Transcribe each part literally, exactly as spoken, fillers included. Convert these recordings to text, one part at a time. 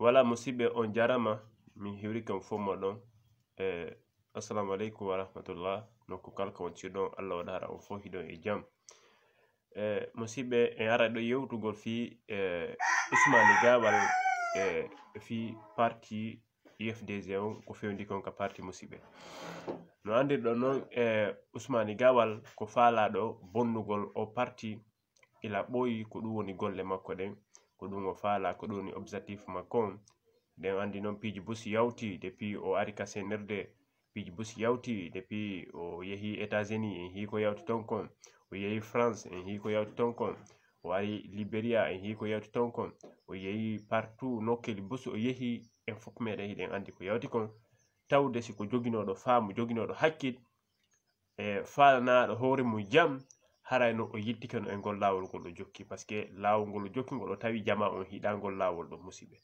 Wala, musidɓe, on jarama, min hiwrike on fof moɗon. E assalamu aleykum wa rahmatullah. Nokku kala ko on ciɗon, Allah waɗa hara on fof hiɗon e jam. E musidɓe, en ara ɗo yewtugol fii e Usmani Gawal e fii parti U F D G on, ko fewndi kon ka parti, musidɓe. No anndirɗon non, e Usmani Gawal ko faalaɗo bonnugol o parti ila ɓooyi, ko ɗum woni golle makko ɗen, ko ɗum o faala, ko ɗum woni objectif makko on. Ɗen anndi noon piiji busi yawti depuis o ari ka C N R D, piiji busi yawti depuis o yehi États-Unis, en hii ko yawti ton kon, o yehi France, en hii ko yawti ton kon, o ari Liberia, en hii ko yawti ton kon, o yehi partout nokkeeli busi o yehi, en fof meɗen hiɗen anndi ko yawti kon. Tawde si ko joginooɗo faamu, joginooɗo hakkil, e faalanaaɗo hoore mum jam, haray no o yiltike no e ngol laawol ngol o jokki, parce que laawol ngol o jokki ngol o tawi jamaa on hiɗaa ngol laawol ɗon, musidɓe.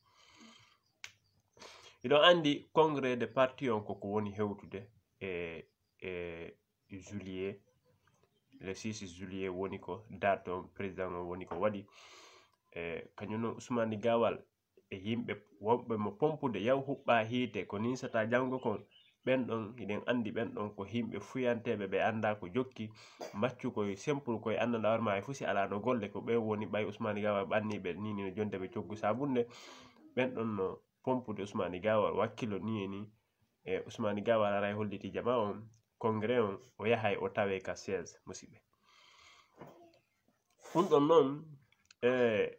Hiɗon anndi congrès de parti on koko woni hewtude e, e juillet, le six juillet woni ko date on président on woni ko waɗi. E kañum non Usmani Gawal e yimɓe wonɓe mo pompude yaw huɓɓa hiite ko ninsata janngo kon, ɓen ɗon hiɗen anndi ɓen ɗon ko yimɓe fuyanteeɓe, ɓe anndaa ko jokki, mbaccu koye sempuru koye anndanɗaa hoore ma, hay fuu si alaa no golle, ko ɓen woni ɓay Usmani Gawal ɓanniiɓe ni, ni no jonde ɓe coggu saabunde. Ɓen ɗon no pompude Usmani Gawal, wakkilo ni e ni. E Usmani Gawal aray holliti jamaa on, congrès on, o yahay o tawe ka siège, musidɓe. Ɗum ɗon noon, e,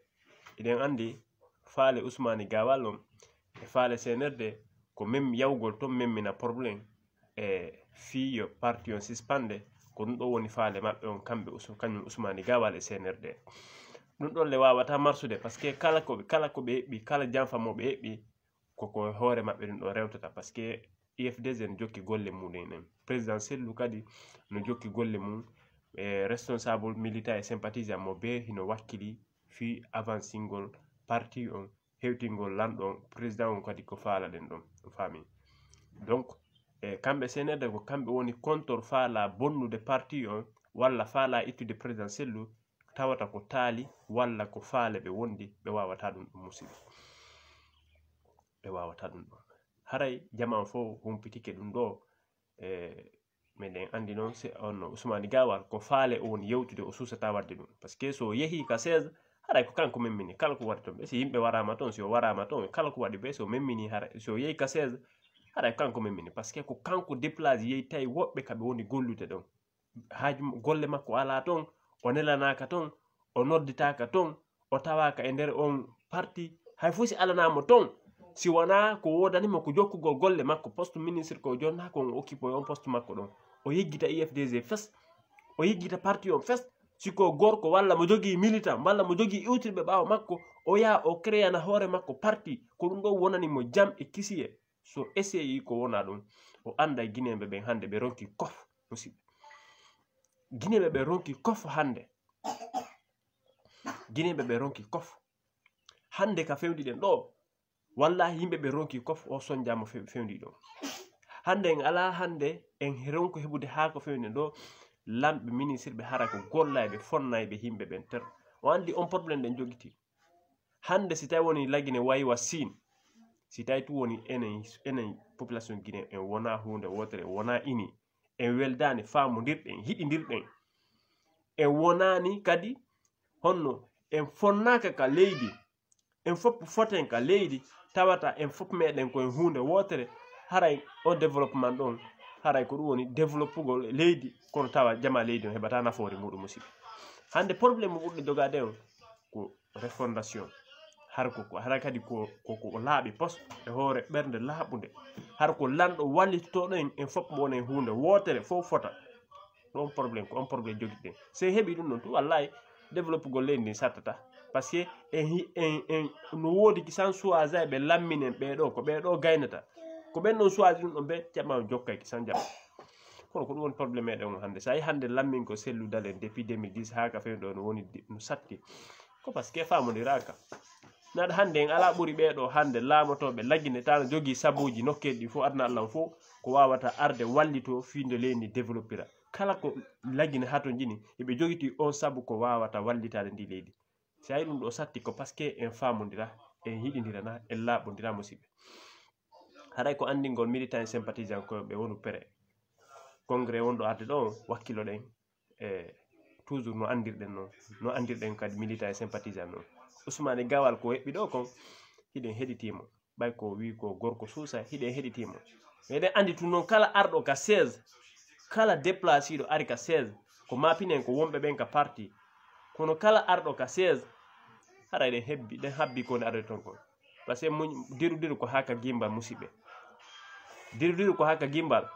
eɗen anndi faale Usmani Gawal on e faale C N R D ko mem yawgol toon memmina problème e fii yo parti on sispande, ko ɗum ɗo woni faale maɓɓe on kamɓe Us-, kañum Usmani Gawal e C N R D. Ɗum ɗon le waawata marsude, parce que kala ko ɓe, kala ko ɓe eɓɓi, kala janfa mo ɓe eɓɓi, ko ko hoore maɓɓe ɗum ɗo rewtata, parce que U F D G no jokki golle mum en. Président Sellu kadi no jokki golle mum, e responsable militant e sympathisant mo bee hino wakkili fii avancingol parti on, hewtingol lanɗo on, président on kadi ko faalaɗen ɗon, o faami. Donc, e kamɓe C N R D ko kamɓe woni contre faala bonnude parti on, walla faala ittude président Sellu, tawata ko taali walla ko faale ɓe wondi, ɓe waawata ɗum, ɗum musidɓe. Ɓe waawata ɗum ɗon. Haray jamaa fof humpitike ɗum ɗo, e, meɗen anndi noon, se on no Usmani Gawal, ko faale o woni yewtude, o suusata waɗde ɗum. Parce que so o yehii ka siège, haray ko kanko memmini, kala ko waɗi toon. Ɓe si yimɓe waraama toon, si o waraama toon, kala ko waɗi ɓe, so memmini, haray, si o yehi ka siège, haray ko kanko memmini. Parce que ko kanko déplacé, yehi tawi woɓɓe ka ɓe woni gollude ɗon. Haaju m-, golle makko alaa toon, o nelanaaka toon, o nodditaaka toon, o tawaaka e nder on parti, hay fuu si alanaa mo toon, si wanaa ko woodani mo ko jokkugol golle makko, poste ministre ko jonnaa ko on occupé on poste makko ɗon. O yeggita U F D G fes, o yeggita parti on fes, si ko gorko walla mo jogii militant, walla mo jogii iwtirɓe ɓaawo makko, o yaha o créana hoore makko parti, ko ɗum ɗon wonani mo jam e kisiyee. So essayé ko wona ɗum, o annday Guinéeɓe ɓen hannde ɓe ronki kof, musidɓe. Guinéeɓe ɓe ronki kof hannde. Guinéeɓe ɓe ronki kof. Hannde ka fewndi ɗen ɗo, wallahi yimɓe ɓe ronki kof o sonjaama few-, fewndi ɗo. Hannde en alaa hannde en ronko heɓude haa ko fewndi ɗo, lamɓe ministre ɓe hara ko gollay ɓe fonnay ɓe yimɓe ɓen ter. O anndi on problème ɗen jogiti. Hannde si tawi woni Lagine wayi wa Siin, si tawi tu woni enen, enen population Guinée en wona huunde wootere, en wona ini, en weldaani, faamondirɗen, hiɗindirɗen. En wonaani kadi honno en fonnaaka ka leydi, en fof foten ka leydi, tawata en fof meɗen koye huunde wootere, haray o développement ɗon, haray ko ɗum woni développugol leydi, kono tawa jama leydi on heɓata nafoore muɗum musidɓe. Hannde problème mo ɓurɗo jogaade on ko refondation. Har ko, ko, hara kadi ko, ko, ko laaɓi pos e hoore ɓernde laaɓunde. Har ko lanɗo wallitotoɗo en, en fof mo wona e huunde wootere fof fota. Ɗon problème, ko on problème jogiɗen. Si en heɓi ɗum ɗon tu, wallahi, développugol leydi ndin sattata. Parce que en hi-, en, en, no woodi ki san choisi ɓe lamminen ɓee ɗo, ko ɓee ɗo gaynata. Ko ɓen ɗon choisi ɗum ɗon ɓe, jaɓma on jokkay ki san jaɓa. Kono ko ɗum woni problème meɗen on hannde. Sa yi hannde lammin ko Sellu Dalen depuis deux mille dix haa ka fewndo ɗo no woni di-, no satti. Ko parce que faamondiraaka. Naɗa hannde en alaa ɓuri ɓee ɗo hannde laamotooɓe Lagine, tawa no jogii sabuuji nokkeeli ɗi fof, aduna Allah on fof, ko waawata arde wallitoo fii nde leydi ndi développira. Kala ko Lagine hatonjini, eɓe jogiti on sabu ko waawata wallitaade ndi leydi. Si a yi ɗum ɗo satti ko parce que en faamondira, en hiɗindira na, en laaɓondira, musiɓɓe. Haray ko anndingol militant e sympathisant ko ɓe wonu pere. Congrès wonɗo arde ɗo, wakkiloɗen e toujours no anndirɗen noon, no anndirɗen kadi militant e sympathisant noon. Ousmane Gawal ko heɓɓi ɗo kon, hiɗen heɗitiimo. Ɓay ko wi ko gorko suusa, hiɗen heɗitiimo. Meɗen anndi tun noon kala arɗo ka seize, kala déplaciiɗo ari ka seize, ko maapinen ko wonɓe ɓen ka parti. Kono kala arɗo ka seize, hara eɗen hebbi, ɗen habbi ko nde arde ton kon. Parce que muñ, diru diru ko haa ka gimbal, musiɓɓe. Diru diru ko haa ka gimbal.